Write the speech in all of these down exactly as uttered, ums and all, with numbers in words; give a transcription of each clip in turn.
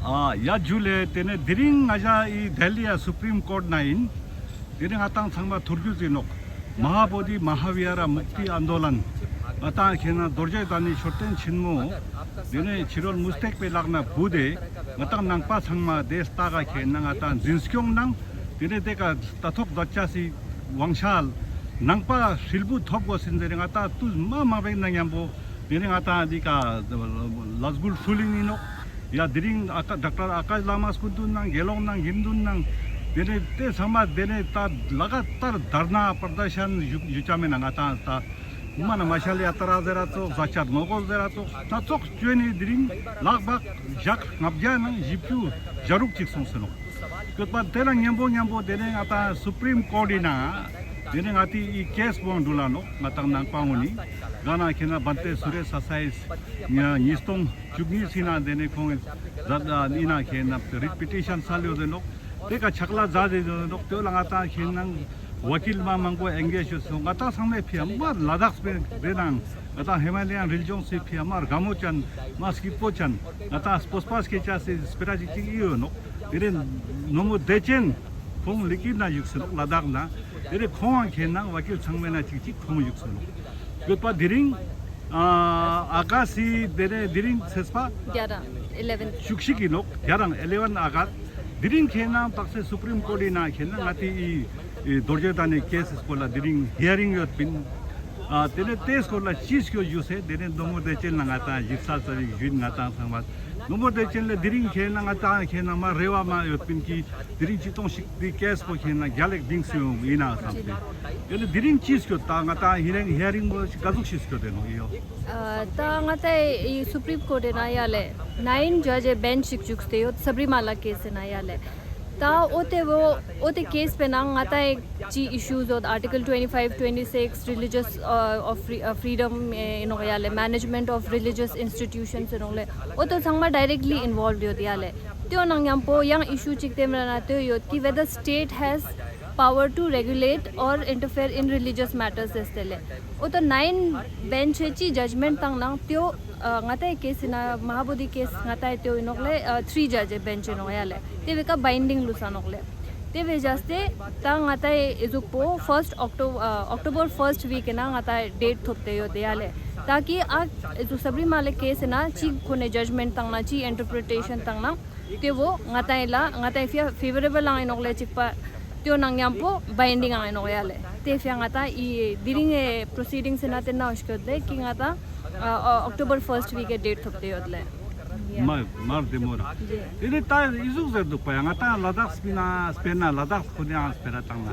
ཨ་ཡ་ཇུ་ལེ། ཏེ་ནེ་དེ་རིང་ང་ཞ་འི་ལྡི་ལི་ཡ་སུ་པྲིམ་ཀོརྚ་ནང་ཨིན། དེ་རིང་ང་ཏང་ཚང་མ་ཐུགས་རྒྱུས་ཨིན་ནོག། མ་ཧཱ་བོ་དྷི་མ་ཧཱ་བི་ཧཱར་མུཀྵི་ཨན་དོ་ལན། ང་ཏང་ཁེ་ན་རྡོ་རྗེ་གདན་ནི་མཆོད་རྟེན་ཆེན་མོ། དེ་ནེ་ཕྱི་རོལ་མུ་སྟེགས་པའི་ལག་ནེ་བུད་དེ། ང་ཏང་ནང་པ་ཚང་མ་དེ་ལྟ་ག་ཁེ་ན་ང་ཏང་འཛིན་སྐྱོང་ནང་། དེ་ནེ་དེ་ཀ་ལྟ་རྟོག་མཛད་ཅེས་སི་དབང་ཆ་ནང་པ་ཧྲིལ་བུ་ཐོབ་དགོས་ཟེར་ཏེ་ང་ཏང་དུས་མ་མང་པོའི་ནང་མཉམ་པོ། དེ་ནེ་ང་ཏང་འདི་ཀ་ལས་འགུལ་ཧྲུལ་ལིན་ཨིན་ནོག། ཡ་དེ་རིང་ཨ་ཀ་ཌོག་ཊར་ཨ་ཀཱཤ་བླ་མ་སྐུ་མདུན་ནང་དགེ་སློང་ནང་དགེ་འདུན་ནང་། དེ་ནེ་དེ་ཚང་མ་དེ་ནེ་ད་ལ་ག་ཏར་དྷར་ན་པྲ་དར་ཤན་ཞུ་ཅ་མེད་ན་ང་ཏང་ད་མ་ན་མ་ཤལ་ཡ་ཏྲ་ཟེར་ར་ཙོགས་ཟ་ཆར་ནོ་གོ་ཟེར་ར་ཙོགས་སྣ་ཚོགས་བཅོས་ནེ་དེ་རིང་ལྷག་པ་ཞག་ལྔ་བརྒྱ་ནང་བཞི་བཅུ་ཞེ་དྲུག་ཅིག་སོང་ཟེར་ནོག། སྐྱོད་པ་དེ་ལ་མཉམ་པོ་མཉམ་པོ་དེ་ནེ་ང་ཏང་སུ་པྲིམ་ཀོརྚ་ཨིན་ན། དེ་ནེ་ང་ཏི་འི་ཀེསི་བོ་འགྲུལ་ལ་ནོག། ང་ཏང་ནང་པ་ངོ་ནི་ག་ན་ཁེ་ན་བན་ཏེ་སུ་རེ་ས་སའི་ཉིས་སྟོང་བཅུ་གཉིས་ཟེར་ན་དེ་ནེ་ཁོང་ཛད་ཨིན་ན་ཁེ་ན་རིཊ་པི་ཊི་ཤན་སལ་ཡོད་དེ་ནོག། དེ་ཀ་ཕྱག་ལས་མཛད་དེ་ནོག། དེ་ལ་ང་ཏང་ཁེ་ན་ཝ་ཀིལ་མ་མང་པོ་ཨེང་གེཇ་ཡོད་སོང་། ང་ཏང་ཚང་མའི་ཕི་ཡ་མ་ལ་དྭགས་པའི་དེ་ནང་ང་ཏང་ཧི་མ་ལ་ཡན་རི་ལྗོངས་སི་ཕི་ཡ་མ་དགའ་མོ་ཅན་མ་སྐྱིད་པོ་ཅན་ང་ཏང་སྤོབས་པ་སྐྱེ་ཅེས་སི་སྤེ་ར་ཅིག་ཅིག་ཡོད་ནོག། དེ་རིང་ནོ་མོ་བདེ་ཆེན་ཁོང་ལི་ཀིར་ན་བཞུགས་སེ་ནོག། ལ་དྭགས་ན། དེ་རིང་ཁོང་ཁེ་ན་ཝ་ཀིལ་ཚང་མའི་ནང་ཅིག་ཅིག་ཁོང་བཞུགས་སེ་ནོག། ཡོད་པ་དེ་རིང་ཨ་ཨ་ཀ་སི་དེ་རིང་དེ་རིང་ཚེས་པ་གྱ་གྲངས་ཨི་ལེ་ཝན། བཅུ་གཅིག་གི་ནོག། གྱ་གྲངས་ཨི་ལེ་ཝན་ཨ་ཀ་སི། དེ་རིང་ཁེ་ན་དག་ས་སུ་པྲིམ་ཀོརྚ་ཨིན་ན་ཁེ་ན་ང་ཏི་འི་རྡོ་རྗེ་གདན་ནི་ཀེསི་སྐོར་ལ་དེ་རིང་ཧི་ཡ་རིང་ཡོད་པིན། ཨ་དེ་ནེ་དེ་སྐོར་ལ་ཅི་སྐྱོ་ཞུས་སེ་དེ་ནེ་ནོ་མོ་བདེ་ཆེན་ལ་ང་ཏང་ཞིབ་ཚགས་ཚ་བིག་ཞུས་ང་ཏང་ཚང་མ། ནོ་མོ་བདེ་ཆེན་ལ་དེ་རིང་ཁེ་ན་ང་ཏང་ཁེ་ན་མ་རེ་བ་མ་ཡོད་པིན་གི་དེ་རིང་ཅི་གཏོང་ཞིག་དེ་ཀེསི་པོ་ཁེ་ན་རྒྱལ་ལེགས་བིང་སེ་ཡོང་ཨིན་ན་བསམ་སྟེ། དེ་ནེ་དེ་རིང་ཅི་སྐྱོ་ད་ང་ཏང་ཧི་ཡ་རིང་ཧི་ཡ་རིང་པོ་ཞིག་ག་ཟུག་ཞིག་སྐྱོ་དེ་ནོག་ཡོ། ཨ་ད་ང་ཏང་འི་སུ་པྲིམ་ཀོརྚ་ཨིན་ན་ཡ་ལེ་ནའིན་ཇཇ་བེན་ཅི་ཞིག་བཅུག་སྟེ་ཡོད། སབ་རི་མ་ལ་ཀེསི་ཨིན་ན་ཡ་ལེ། ད་འོ་དེ་བོ་འོ་དེ་ཀེསི་པའི་ནང་ང་ཏང་ཅི་ཨི་ཤུ་ཡོད། Article twenty five, twenty six, religious of freedom ཨིན་ནོག་ཡ་ལེ། Management of religious institutions ཨིན་ནོག་ལེ། འོ་དོ་ཚང་མ་ཌའི་རེཀྚ་ལི་ཨིན་བོལབ་ཡོད་ཡ་ལེ། དེའོ་ནང་མཉམ་པོ་ཡང་ཨི་ཤུ་ཅིག་དེ་མ་ན་དེ་ཡོད་ཀི་whether state has power to regulate or interfere in religious matters ཟེར་ཏེ་ལེ། འོ་དོ་ནའིན་བེན་ཅི་ཅི་ཇཇ་མེནྚ་བཏང་ནང་དེའོ་ང་ཏང་ཀེསི་ཨིན་ན་མ་ཧཱ་བོ་དྷི་ཀེསི་ང་ཏང་དེའོ་ཨིན་ནོག་ལེ། ཐྲི་ཇཇ་བེན་ཅི་ཨིན་ནོག་ཡ་ལེ། དེ་བོའི་ཀ་བའིན་ཌིང་ལུས་ས་ནོག་ལེ། དེ་བོའི་བཞག་སྟེ་ད་ང་ཏང་འི་ཟུག་པོ་ཕརསྟ་ཨོཀ་ཊོ་ཨ་ཨོཀ་ཊོ་བར་ཕརསྟ་ཝིཀ་ཨིན་ན་ང་ཏང་ཌེཊ་ཐོབ་སྟེ་ཡོད་ཡ་ལེ། ད་ཀི་ཨ་འི་ཟུག་སབ་རི་མ་ལ་ཀེསི་ཨིན་ན་ཅི་ཁོ་ནེ་ཇཇ་མེནྚ་བཏང་ན་ཅི་ཨིན་ཊར་པྲི་ཊེ་ཤན་བཏང་ན་དེ་བོ་ང་ཏང་ལ་ང་ཏང་ཕི་ཡ་ཕེ་ཝ་རེ་བལ་ཨིན་ནོག་ལེ་ཅིག་པ། དེའོ་ནང་མཉམ་པོ་བའིན་ཌིང་ཨིན་ནོག་ཡ་ལེ། དེ་ཕི་ཡ་ང་ཏང་འི་དེ་རིང་ངི་པྲོ་སི་ཌིང་སི་ཨིན་ན་དེ་ནང་ཞིག་ཡོད་ལེ་ཀི་ང་ཏང་ཨ་ཨོཀ་ཊོ་བར་ཕརསྟ་ཝིཀ་གི་ཌེཊ་ཐོབ་སྟེ་ཡོད་ལེ། མ་མར་དེ་མོ་ར། དེ་ནེ་ད་འི་ཟུག་ཟེར་འདུག་པ་ཡ། ང་ཏང་ལ་དྭགས་སི་ན་སྤེར་ན་ལ་དྭགས་ཁོ་ནེ་ཡང་སྤེ་ར་བཏང་ན་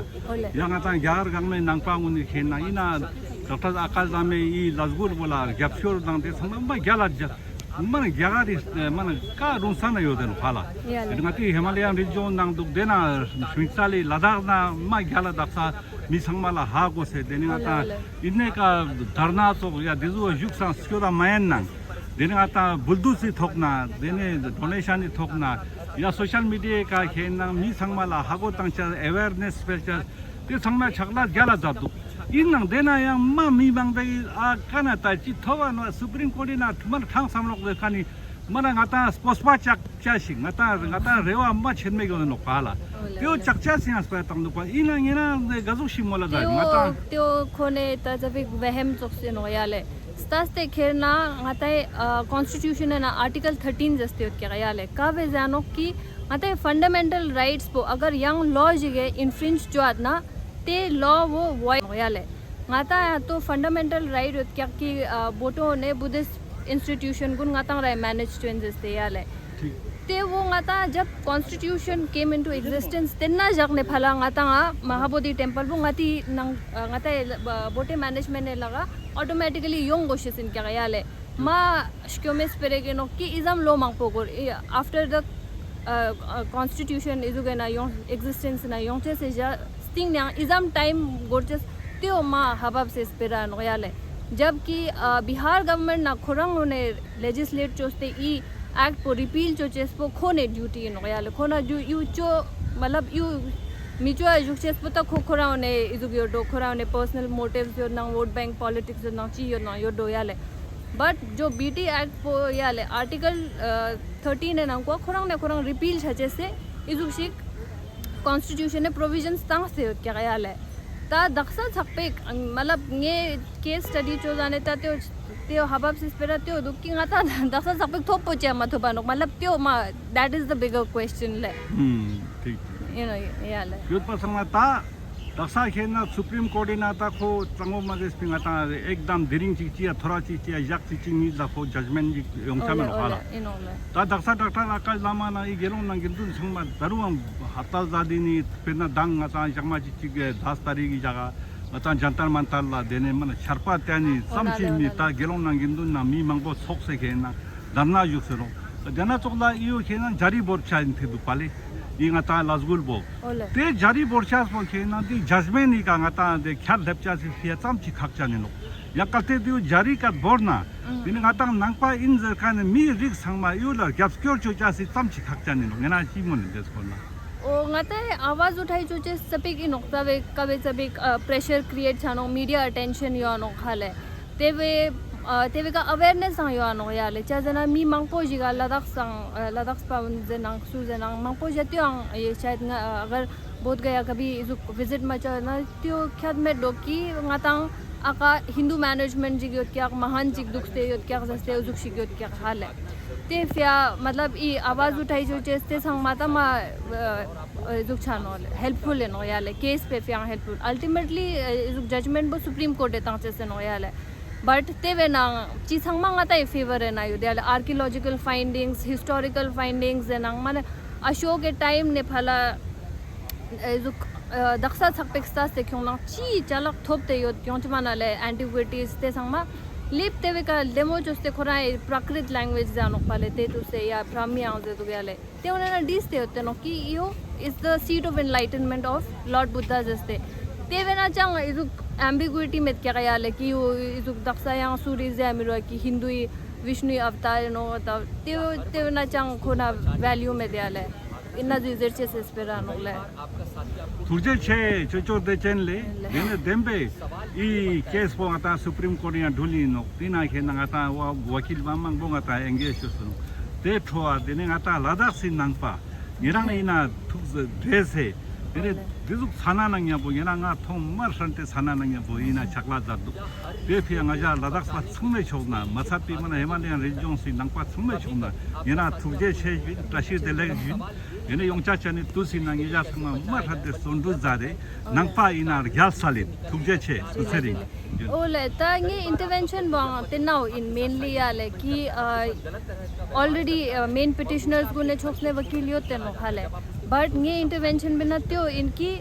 ཡ་ང་ཏང་རྒྱ་གར་གང་མའི་ནང་པ་ངོ་ནེ་ཁེ་ན་ཨིན་ན་ཌོག་ཊར་ཨ་ཀཱཤ་བླ་མའི་འི་ལས་འགུལ་བོ་ལ་རྒྱབ་སྐྱོར་དང་དེ་ཚང་མ་མ་རྒྱལ་ལ་རྒྱ་མ་ན་རྒྱ་གར་རི་མ་ན་ཀ་རུང་ས་ན་ཡོད་དེ་ནོག་ཧ་ལ། ཡ་ལེ། དེ་ང་ཏི་ཧི་མ་ལ་ཡན་རི་ལྗོངས་ནང་འདུག་དེ་ན་ཤུན་ཙ་ལི་ལ་དྭགས་ན་མ་རྒྱལ་ལ་དག་ས་མི་ཚང་མ་ལ་ཧ་གོ་སེ་དེ་ནེ་ང་ཏང་ཨིན་ནེ་ཀ་དྷར་ན་ཙོགས་ཡ་དེ་ཟུག་བཞུགས་སང་སྐྱོད་ད་མ་ཡན་ནང་། དེ་ནེ་ང་ཏང་བུལ་དུ་སི་ཐོག་ན་དེ་ནེ་ཌོ་ནེ་ཤན་ནི་ཐོག་ན་ཡ་སོ་ཤལ་མི་ཌི་ཡའི་ཀ་ཁེ་ན་མི་ཚང་མ་ལ་ཧ་གོ་བཏང་ཅེས་ཨེ་ཝེར་ནེས་སྤེལ་ཅེས་དེ་ཚང་མ་ཕྱག་ལས་རྒྱལ་ལ་མཛད་འདུག། ཨིན་ནང་དེ་ན་ཡང་མ་མི་མང་པོའི་ཨ་ཀ་ན་ད་ཅི་ཐོབ་བ་ནོ་སུ་པྲིམ་ཀོརྚ་ཨིན་ན་མ་ན་ཐང་བསམ་བློ་དེ་ཀ་ནི་མ་ན་ང་ཏང་སྤོབས་པ་ཅག་ཅེས་ཤིག་ང་ཏང་ང་ཏང་རེ་བ་མ་ཆེན་མེད་ཡོད་ནོག་པ་ལ། དེའོ་ཅག་ཅེས་ཤིག་ཡང་སྤེ་ར་བཏང་འདུག་པ། ཨིན་ན་ངེ་ན་ག་ཟུག་ཤིག་མོལ་ལ་ད་ང་ཏང་དེའོ་ཁོ་ནེ་ད་ཙ་པིག་བེ་ཧེམ་ཙོགས་སེ་ནོག་ཡ་ལེ། སྟས་ཏེ་ཁེ་ན་ང་ཏའི་ཀོན་སི་ཊི་ཊུ་ཤན་ནང་ཨར་ཊི་ཀལ་ཐར་ཊིན་ཟེར་ཏེ་ཡོད་ཀྱག་ཡ་ལེ། ཀ་བོའེ་ཟེར་ནོག་ཀི་ང་ཏའི་ཕན་ཌ་མེན་ཊལ་རའིཊས་པོ་ཨ་གར་ཡང་ལོ་ཞིག་གི་ཨིན་ཕྲིན་ཇི་ཅོ་ཨད་ན་དེ་ལོ་བོ་བོའིཌ་ཡ་ལེ། ང་ཏང་ཡང་ཏོ་ཕན་ཌ་མེན་ཊལ་རའིཊ་ཡོད་ཀྱག་ཀི་བོ་ཊོ་ནེ་བུ་དིསྟ་ཨིན་སི་ཊི་ཊུ་ཤན་གུན་ང་ཏང་ར་མེ་ནེཇ་ཅོ་ཨིན་ཟེར་ཏེ་ཡ་ལེ། དེ་བོ་ང་ཏང་ཇབ་ཀོན་སི་ཊི་ཊུ་ཤན་ཀེམ་ཨིན་ཊུ་ཨེག་ཛིས་ཊེནས་དེ་ན་ཞག་ནེ་ཕར་ལ་ང་ཏང་ཨ་མ་ཧཱ་བོ་དྷི་ཊེམ་པལ་བོ་ང་ཏི་ནང་ང་ཏའི་བོ་ཊོ་མེ་ནེཇ་མེནཊ་ནེ་ལ་ག་ཨོ་ཊོ་མེ་ཊི་ཀ་ལི་ཡོང་གོས་ཤེས་ཨིན་ཀྱག་ཡ་ལེ། མ་སྐྱོ་མེ་སྤེ་ར་གི་ནོག་ཀི་ཨི་ཙམ་ལོ་མང་པོ་གོར་ཨེ་ཨཕ་ཊར་ད་ཀོན་སི་ཊི་ཊུ་ཤན་ཨི་ཟུག་གི་ན་ཡོང་ཨེག་ཛིས་ཊེནས་ན་ཡོང་ཅེས་སི་ཞག་སྟིང་ནེ་ཡང་ཨི་ཙམ་ཊའིམ་གོར་ཅེས་དེའོ་མ་ཧ་བབས་སེ་སྤེ་ར་ནོག་ཡ་ལེ། ཇབ་ཀི་ཨ་བི་ཧར་གོ་ཝར་མེནཊ་ན་ཁོ་རང་ངོ་ནེ་ལེ་ཇིས་ལེཊ་ཅོས་ཏེ་ཨི་ཨེཀཊ་པོ་རི་པིལ་ཅོ་ཅེས་པོ་ཁོ་ནེ་ཌིའུ་ཊི་ཨིན་ནོག་ཡ་ལེ། ཁོ་ན་ཇུ་ཡུ་ཅོ་མ་ལབ་ཡུ་མི་ཅོ་ཨ་ཞུགས་ཅེས་པོ་ད་ཁོ་ཁོ་རང་ངོ་ནེ་ཨི་ཟུག་ཡོད་འགྲོ། ཁོ་རང་ངོ་ནེ་པར་སོ་ནལ་མོ་ཊིབས་ཡོད་ནང་བོ་ཊ་བེངཀ་པོ་ལི་ཊིཀས་ཡོད་ནང་ཅི་ཡོད་ནང་ཡོད་འགྲོ་ཡ་ལེ། བཊ་ཇོ་བི་ཊི་ཨེཀཊ་པོ་ཡ་ལེ་ཨར་ཊི་ཀལ་ཨ་ཐར་ཊིན་ནང་ཀོ་ཁོ་རང་ནེ་ཁོ་རང་རི་པིལ་ཆ་ཅེས་སེ་ཨི་ཟུག་ཤིག་ཀོན་སི་ཊི་ཊུ་ཤན་ནེ་པྲོ་བི་ཞན་ཏང་སྟེ་ཡོད་ཀྱག་ཡ་ལེ། ད་དག་ས་ཚག་པེག་མ་ལབ་ངའི་ཀེས་སི་ཊ་ཌི་ཅོ་ཟ་ནེ་ད་ཏེའོ་ཏེའོ་ཧ་བབ་སི་སྤེ་ར་ཏེའོ་དུག་གི་ང་ད་དག་ས་ཚག་པེག་ཐོབ་པོ་ཅེ་མ་ཐོབ་པ་ནོག་མ་ལབ་ཏེའོ་མ། That is the bigger question ལེ། ཧུམ། ཐིག་ཐིག། ཡིན་ནོ་ཡ་ལེ། ཡོད་པ་སང་ན་ད་དག་ས་ཁེ་ན་སུ་པྲིམ་ཀོརཊ་ཨིན་ན་ད་ཁོ་གཙང་བོ་མ་ཟེར་སྤི་ང་ད་ཨེག་དམ་དེ་རིང་ཅིག་ཅི་ཡ་ཐོ་ར་ཅིག་ཅི་ཡ་ཞག་ཅིག་ཅིག་ཉིས་ལ་ཁོ་ཇཇ་མེན་ཊ་ཅིག་ཡོང་ཆ་མེད་ནོག་ཧ་ལ། ཨིན་ནོག་ལེ། ད་དག་ས་ཌོག་ཊར་ཨ་ཀཱཤ་བླ་མ་ན་ཨི་དགེ་སློང་ནང་དགེ་འདུན་ཚང་མ་ད་རུང་ཧར་ཏལ་ཟ་དེ་ནི་དཔེར་ན་མདང་ང་ད་ཞག་མ་ཅིག་ཅིག་གི་དཱས་ཏ་རིག་གི་ཞག་ག་ང་ད་ཇན་ཏར་མན་ཏར་ལ་དེ་ནེ་མ་ན་ཆར་པ་བཏང་ནི་ཙམ་ཅིག་མི་ད་དགེ་སློང་ནང་དགེ་འདུན་ནང་མི་མང་པོ་ཚོགས་སེ་ཁེ་ན་དར་ན་བཞུགས་སེ་རོགས། དེ་ན་ཙོགས་ལ་ཨི་ཡོ་ཁེ་ན་ཇ་རི་བོར་ཆ་ཨིན་ཐེ་དུག་པ་ལེ། ཨི་ང་ད་ལ་སྒུལ་བོ། ཨོ་ལེ། དེ་ཇ་རི་བོར་ཆ་སོང་ཁེ་ན་དེ་ཇཇ་མེན་ཊ་ནི་ཀ་ང་ད་དེ་ཁྱད་ལེབ་ཆ་སི་ཕི་ཡ་ཙམ་ཅིག་ཁག་ཆ་ནི་ནོག། ཡ་གལ་ཏེ་དེ་ཇ་རི་ཀ་བོར་ན་དེ་ནི་ང་ད་ནང་པ་ཨིན་ཟེར་ཁན་ནི་མི་རིགས་ཚང་མ་ཨི་ཡོ་ལ་རྒྱབ་སྐྱོར་ཅོ་ཆ་སི་ཙམ་ཅིག་ཁག་ཆ་ནི་ནོག། ངེ་ན་ཤི་མོ་ནི་དེ་སྐོར་ན། ཨོ་ང་ད་ཨ་ཝཱ་ཟུ་ཐའི་ཅོ་ཅེས་ཙ་པིག་ཨིན་ནོག། ཙ་བེ་ཀ་བེ་ཙ་པིག་པྲེ་ཤར་ཀྲི་ཨེཊ་ཆ་ནོག། མི་ཌི་ཡ་ཨ་ཊེན་ཤན་ཡོང་ནོག་ཧ་ལེ། ཏེ་བེ་ཨ་ཏེ་བེ་ཀ་ཨ་ཝེར་ནེས་སང་ཡོང་ནོག་ཡ་ལེ། ཅི་ཟེར་ན་མི་མང་པོ་ཞིག་ག་ལ་དྭགས་སང་ཨ་ལ་དྭགས་པ་ཟེར་ནང་སུ་ཟེར་ནང་མང་པོ་ཞིག་ཏེའོ་ཡང་ཡེ་ཤ་ཡད་ང་ཨ་གར་བོདྷ་ག་ཡ་ཀ་བི་ཨི་ཟུག་བི་ཟིཊ་མ་ཅོ་ན་ཏེའོ་ཁྱད་མེད་འགྲོ་གི། ང་དང་ཨ་ཀ་ཧིན་དུ་མེ་ནེཇ་མེནཊ་ཅིག་ཡོད་ཀྱག། མ་ཧཱན་ཅིག་དུག་སྟེ་ཡོད་ཀྱག་ཟེར་ཏེ་ཨི་ཟུག་ཞིག་ཡོད་ཀྱག་ཧ་ལེ། ཏེ་ཕི་ཡ་མ་ལབ་ཨི་ཨ་ཝཱ་ཟུ་ཐའི་ཅོ་ཅེས་ཏེ་ཚང་མ་ད་མ་ཨ་ཨི་ཟུག་ཆ་ནོག་ཧེལཔ་ཕུལ་ཨིན་ནོག་ཡ་ལེ། ཀེས་པེ་ཕི་ཡ་ཧེལཔ་ཕུལ། ཨལ་ཊི་མེཊ་ལི་ཨི་ཟུག་ཇཇ་མེནཊ་པོ་སུ་པྲིམ་ཀོརཊ་ཏེ་ཏང་ཅེས་ཨིན་ནོག་ཡ་ལེ། བཊ་ཏེ་བེ་ནང་ཅི་ཚང་མ་ང་ད་ཨི་ཕེ་ཝར་ཨིན་ན་ཡོད་ཡ་ལེ། ཨར་ཀི་ཨོ་ལོ་ཇི་ཀལ་ཕའིན་ཌིང་སི། ཧིས་ཊོ་རི་ཀལ་ཕའིན་ཌིང་སི་ཟེར་ནང་མ་ནེ་ཨ་ཤོ་ཀའི་ཊའིམ་ནེ་ཕར་ལ་ཨི་ཟུག་ཨ་དག་ས་ཚག་པེག་སྟས་ཏེ་ཁྱོང་ནང་ཅི་ཅ་ལག་ཐོབ་སྟེ་ཡོད་ཡོང་ཅི་མ་ན་ལེ། ཨན་ཊི་ཀུ་ཨི་ཊིས་ཏེ་ཚང་མ་ལེབ་ཏེ་བེ་ཀ་ལེ་མོ་ཅོས་ཏེ་ཁོ་རང་ཨི་པྲ་ཀྲིཏ་ལེང་གུ་ཨེཇ་ཟེར་ནོག་པ་ལེ། ཏེ་ཏུས་སེ་ཡ་བྲ་མི་ཡང་ཟེར་དུག་ཡ་ལེ། ཏེ་འོ་ན་ན་ཌིས་ཏེ་ཡོད་ཏེ་ནོག་ཀི་ཨི་ཡོ་is the seat of enlightenment of Lord Buddha ཟེར་ཏེ། ཏེ་བེ་ན་ཅང་ཨི་ཟུག་ཨེམ་བི་གུ་ཨི་ཊི་མེད་ཀྱག་ཡ་ལེ། ཀི་ཨི་ཡོ་ཨི་ཟུག་དག་ས་ཡང་སུ་རི་ཟེར་མི་རུ་ཀི་ཧིན་དུ་ཨི་བིཤ་ནུ་ཨི་ཨབ་ཏཱར་ཨིན་ནོག། ད་ཏེ་ཏེ་བེ་ན་ཅང་ཁོ་ན་ཝེ་ལུ་མེད་ཡ་ལེ། ཨིན་ན་ཟུག་ཟེར་ཅེས་སི་སྤེ་ར་ནོག་ལེ། ཐུགས་རྗེ་ཆེ། ཅོ་ཅོ་བདེ་ཆེན་ལེ། ལེ། དེ་ནེ་བདེན་པའི་ཨི་ཀེས་པོ་ང་ཏང་སུ་པྲིམ་ཀོརཊ་ཡང་འགྲུལ་ཨིན་ནོག། དེ་ན་ཁེ་ན་ང་ཏང་ཝ་ཀིལ་མ་མང་པོ་ང་ཏང་ཨེང་གེཇ་ཅོས་སོང་། དེ་འཕྲོ་བ་དེ་ནེ་ང་ཏང་ལ་དྭགས་སི་ནང་པ་ཉེ་རང་ཨིན་ན་ཐུགས་བདེ་སེ། དེ་ནེ་དེ་ཟུག་ཚ་ན་ན་ཉམ་པོ་ཉེ་རང་ང་ཐོང་མར་ཧྲན་ཏེ་ཚ་ན་ན་ཉམ་པོ་ཨིན་ན་ཆག་ལ་མཛད་དུག། དེ་ཕི་ཡ་ང་ཞ་ལ་དྭགས་པ་ཚང་མའི་ཕྱོགས་ན་མ་ཚད་པའི་མ་ན་ཧི་མ་ལ་ཡན་རི་ཇོན་སི་ནང་པ་ཚང་མའི་ཕྱོགས་ན་ཉེ་རང་ཐུགས་རྗེ་ཆེ་ཞུ་ཨིན། བཀྲ་ཤིས་བདེ་ལེགས་ཞུ་ཨིན། ཡིན་ན་ཡོང་ཆ་ཆ་ནི་དུས་སི་ནང་ཉེ་ཞ་ཚང་མ་མ་ཧྲ་དེ་སོན་འབྲུ་ཛད་དེ་ནང་པ་ཨིན་ན་རྒྱལ་ས་ལེན། ཐུགས་རྗེ་ཆེ། སུ་ཚེ་རིང་། འོ་ལེ། ད་ངའི་ཨིན་ཊར་ཝེན་ཤན་བོ་ཏེ་ནའོ་ཨིན། མེན་ལི་ཡ་ལེ་ཀི་ཨ་ཨོལ་རེ་ཌི་ཨ་མེན་པེ་ཊི་ཤ་ནར་སི་གུན་ནེ་ཕྱོགས་ནེ་ཝ་ཀིལ་ཡོད་ཏེ་ནོག་ཧ་ལེ། བཊ་ངའི་ཨིན་ཊར་ཝེན་ཤན་བེ་ན་ཏེའོ་ཨིན་ཀི་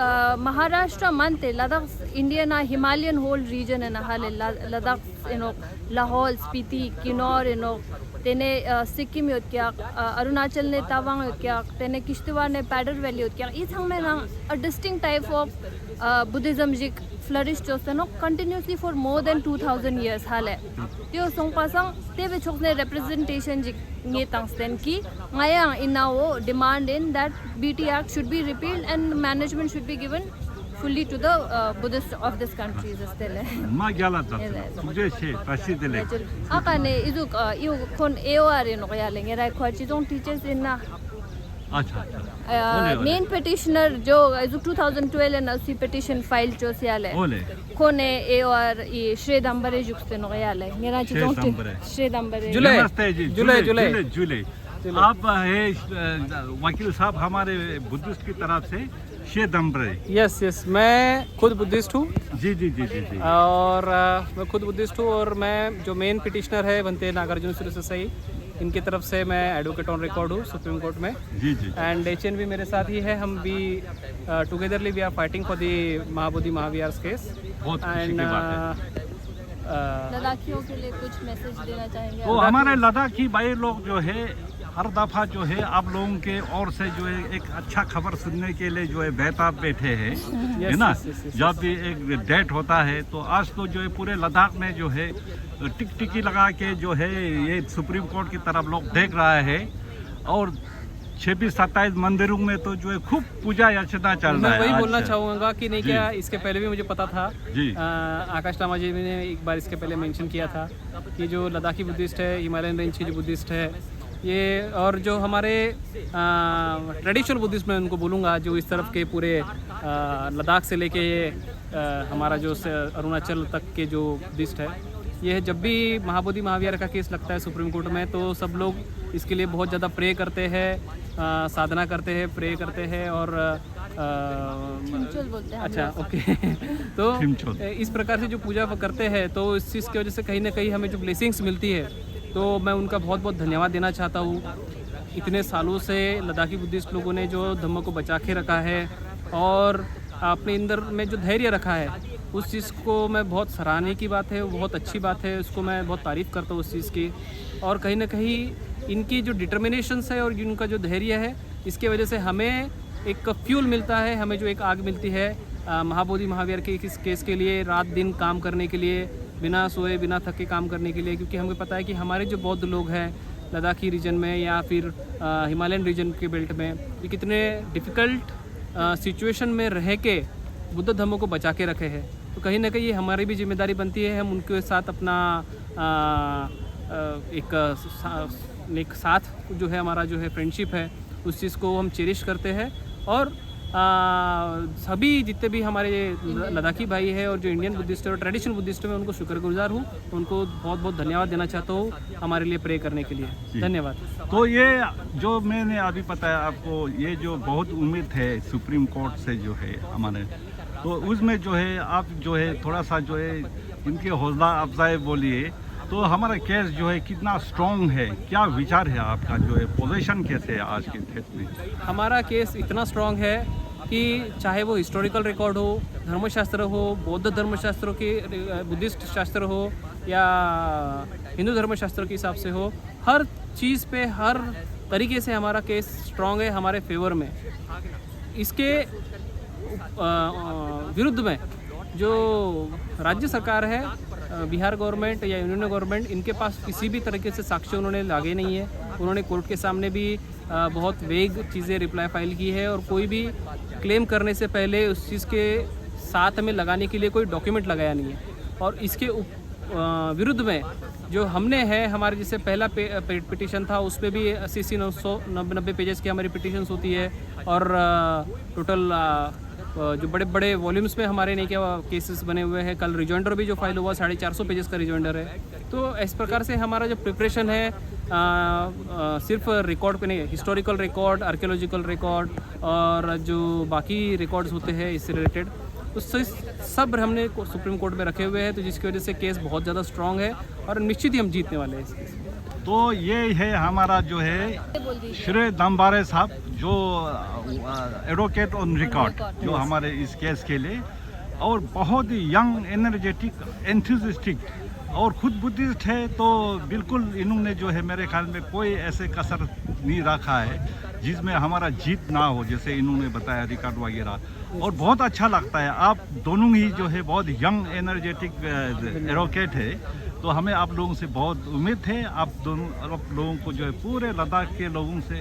ཨ་མ་ཧཱ་རཱཤ་ཊྲ་མན་ཏེ་ལ་དྭགས་ཨིན་ཌི་ཡ་ན་ཧི་མ་ལ་ཡན་ཧོལ་རི་ཇན་ཨིན་ན་ཧ་ལེ། ལ་ལ་དྭགས་ཨིན་ནོག། ལ་ཧོལ། སྤི་ཏི། ཀི་ནོར་ཨིན་ནོག། ཏེ་ནེ་ཨ་སི་ཀིམ་ཡོད་ཀྱག། ཨ་ཨ་རུ་ན་ཅལ་ནེ་ཏ་ཝང་ཡོད་ཀྱག། ཏེ་ནེ་ཀིཤ་ཏི་ཝར་ནེ་པེ་ཌར་ཝེ་ལི་ཡོད་ཀྱག། ཨི་ཚང་མའི་ནང་ཨ་ཌིས་ཊིང་ཊའིཔ་ཨོཕ་ཨ་བུ་དྷི་ཛམ་ཞིག་ཕླ་རིཤ་ཅོས་ཏེ་ནོག། ཀོན་ཊི་ནུ་ཨས་ལི་ཕོར་མོར་དེན་ཊུ་ཐའུ་ཛེན་ཡརས་ཧ་ལེ། ཏེའོ་སོང་པ་སང་ཏེ་བེ་ཕྱོགས་ནེ་རེ་པི་རི་ཛེན་ཊེ་ཤན་ཞིག་ངའི་ཏང་སྟེན་ཀི་ང་ཡང་ཨིན་ནའོ་ཌི་མཱནཌ་ཨིན་that B T Act should be repealed and management should be given fully to the uh, Buddhist of this country ཟེར་ཏེ་ལེ། མ་རྒྱལ་ལ་ཛད་ཡ་ལེ། ཐུགས་རྗེ་ཆེ། བཀྲ་ཤིས་བདེ་ལེགས། ཨ་ཀ་ནེ་ཨི་ཟུག་ཨ་ཨི་ཁོན་ཨེ་ཨོ་ཨར་ཨིན་ནོག་ཡ་ལེ། ངེ་རའི་ཁོ་ཅི་ཙོང་ཊི་ཅར་ཨིན་ན། ཨ་ཆ་ཨ་ཆ། ཨ་ཨོ་ལེ་ཨོ་ལེ། མེན་པེ་ཊི་ཤ་ནར་ཇོ་ཨི་ཟུག་ཊུ་ཐའུ་ཛེན་ཊུ་ཝེལ་ཨིན་ན་སི་པེ་ཊི་ཤན་ཕའིལ་ཅོས་ཡ་ལེ། ཨོ་ལེ། ཁོ་ནེ་ཨེ་ཨོ་ཨར་ཨི་ཤྲེ་དམ་པ་རེ་ཞུགས་ཏེ་ནོག་ཡ་ལེ། ངེ་ར་ཅི་ཙོང་ཊི་ཤྲེ་དམ་པ་རེ། ཇུ་ལེ། नमस्ते जी। ཇུ་ལེ། ཇུ་ལེ། ཇུ་ལེ། ཇུ་ལེ། आप है अ, वकील साहब हमारे बुद्धिस्ट की तरफ से श्रेय दम्बरे। यस यस मैं खुद बुद्धिस्ट हूँ। जी जी जी जी जी। और अ, मैं खुद बुद्धिस्ट हूँ और मैं जो मेन पिटिशनर है भंते नागार्जुन सुरेश सही, इनकी तरफ से मैं एडवोकेट ऑन रिकॉर्ड हूँ सुप्रीम कोर्ट में। जी जी। एंड एच एन भी मेरे साथ ही है, हम भी togetherly we are fighting for the Mahabodhi Mahavihara case. बहुत खुशी की बात है। लद्दाखियों के लिए कुछ मैसेज देना चाहेंगे? वो हमारे लद्दाखी भाई लोग जो है हर दफा जो है आप लोगों के ओर से जो है एक अच्छा खबर सुनने के लिए जो है बेताब बैठे हैं, है ना? जब भी एक डेट होता है तो आज तो जो है पूरे लद्दाख में जो है टिकटिकी लगा के जो है ये सुप्रीम कोर्ट की तरफ लोग देख रहा है। और छब्बीस सत्ताईस मंदिरों में तो जो है खूब पूजा अर्चना चल रहा है। मैं वही बोलना चाहूँगा कि नहीं, क्या इसके पहले भी मुझे पता था। जी। अ, आकाश लामा जी ने एक बार इसके पहले मेंशन किया था कि जो लद्दाखी बुद्धिस्ट है, हिमालयन रेंज के जो बुद्धिस्ट है, ये और जो हमारे ट्रेडिशनल बुद्धिस्ट, मैं उनको बोलूँगा, जो इस तरफ के पूरे अ, लद्दाख से लेके ये अ, हमारा जो स- अरुणाचल तक के जो बुद्धिस्ट है, ये जब भी महाबोधि महाविहार का केस लगता है सुप्रीम कोर्ट में, तो सब लोग इसके लिए बहुत ज़्यादा प्रे करते हैं, अ, साधना करते हैं, प्रे करते हैं और अ, छिमचोल बोलते हैं हम अच्छा, लोग। ओके। तो छिमचोल। इस प्रकार से जो पूजा करते हैं, तो इस चीज़ की वजह से कहीं ना कहीं हमें जो ब्लेसिंग्स मिलती है, तो मैं उनका बहुत बहुत धन्यवाद देना चाहता हूँ। इतने सालों से लद्दाखी बुद्धिस्ट लोगों ने जो धम्म को बचा के रखा है और अपने अंदर में जो धैर्य रखा है, उस चीज़ को मैं बहुत सराहने की बात है, बहुत अच्छी बात है, उसको मैं बहुत तारीफ़ करता हूँ उस चीज़ की। और कहीं ना कहीं इनकी जो डिटर्मिनेशंस है और इनका जो धैर्य है, इसके वजह से हमें एक फ्यूल मिलता है, हमें जो एक आग मिलती है अ, महाबोधि महाविहार के इस केस के लिए, रात दिन काम करने के लिए, बिना सोए बिना थके काम करने के लिए, क्योंकि हमें पता है कि हमारे जो बौद्ध लोग हैं लद्दाखी रीजन में या फिर अ, हिमालयन रीजन के बेल्ट में, ये कितने डिफ़िकल्ट सिचुएशन में रह के बुद्ध धर्म को बचा के रखे हैं। तो कहीं ना कहीं ये हमारी भी जिम्मेदारी बनती है, हम उनके साथ अपना अ, अ, एक सा, एक साथ जो है हमारा जो है फ्रेंडशिप है, उस चीज़ को हम चेरिश करते हैं। और आ, सभी जितने भी हमारे ल- लद्दाखी भाई हैं और जो इंडियन बुद्धिस्ट है और ट्रेडिशनल बुद्धिस्ट है, मैं उनको शुक्रगुजार हूँ, उनको बहुत बहुत धन्यवाद देना चाहता हूँ हमारे लिए प्रे करने के लिए। धन्यवाद। तो ये जो मैंने अभी बताया आपको, ये जो बहुत उम्मीद है सुप्रीम कोर्ट से जो है हमारे, तो उसमें जो है आप जो है थोड़ा सा जो है इनके हौसला अफजाई बोलिए, तो हमारा केस जो है कितना स्ट्रांग है, क्या विचार है आपका, जो है पोजीशन कैसे है आज के डेट में? हमारा केस इतना स्ट्रांग है कि चाहे वो हिस्टोरिकल रिकॉर्ड हो, धर्मशास्त्र हो, बौद्ध धर्मशास्त्रों के, बुद्धिस्ट शास्त्र हो या हिंदू धर्मशास्त्र के हिसाब से हो, हर चीज़ पे, हर तरीके से हमारा केस स्ट्रांग है हमारे फेवर में। इसके अ, अ, विरुद्ध में जो राज्य सरकार है, अ, बिहार गवर्नमेंट या यूनियन गवर्नमेंट, इनके पास किसी भी तरीके से साक्ष्य उन्होंने लागे नहीं है। उन्होंने कोर्ट के सामने भी अ, बहुत वेग चीज़ें रिप्लाई फाइल की है और कोई भी क्लेम करने से पहले उस चीज़ के साथ में लगाने के लिए कोई डॉक्यूमेंट लगाया नहीं है। और इसके उप- अ, विरुद्ध में जो हमने है, हमारे जैसे पहला पे, पे, पिटिशन था, उस पे भी अस्सी अस्सी नौ सौ नब्बे नब्बे पेजेस की हमारी पिटिशंस होती है और अ, टोटल अ, अ, जो बड़े बड़े वॉल्यूम्स में हमारे नहीं क्या केसेस बने हुए हैं। कल रिजॉइंडर भी जो फाइल हुआ, साढ़े चार सौ पेजेस का रिजॉइंडर है। तो इस प्रकार से हमारा जो प्रिपरेशन है, अ, अ, सिर्फ रिकॉर्ड पे नहीं, हिस्टोरिकल रिकॉर्ड, आर्कियोलॉजिकल रिकॉर्ड और जो बाकी रिकॉर्ड्स होते हैं इससे रिलेटेड, तो स- सब हमने को- सुप्रीम कोर्ट में रखे हुए हैं, तो जिसकी वजह से केस बहुत ज़्यादा स्ट्रांग है और निश्चित ही हम जीतने वाले हैं इस केस में। तो ये है हमारा जो है श्री दम्बारे साहब, जो एडवोकेट ऑन रिकॉर्ड जो हमारे इस केस के लिए, और बहुत ही यंग, एनर्जेटिक, एंथुजियास्टिक, और खुद बुद्धिस्ट है, तो बिल्कुल इन्होंने जो है मेरे ख्याल में कोई ऐसे कसर नहीं रखा है जिसमें हमारा जीत ना हो, जैसे इन्होंने बताया रिकॉर्ड वगैरह। और बहुत अच्छा लगता है, आप दोनों ही जो है बहुत यंग, एनर्जेटिक एडवोकेट है, तो हमें आप लोगों से बहुत उम्मीद है। आप दोनों, आप लोगों को जो है पूरे लद्दाख के लोगों से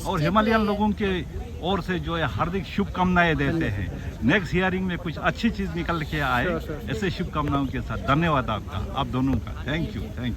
और हिमालयन लोगों के ओर से जो है हार्दिक शुभकामनाएं देते हैं। नेक्स्ट हियरिंग में कुछ अच्छी चीज निकल के आए, ऐसे शुभकामनाओं के साथ। धन्यवाद आपका, आप दोनों का। Thank you, thank you.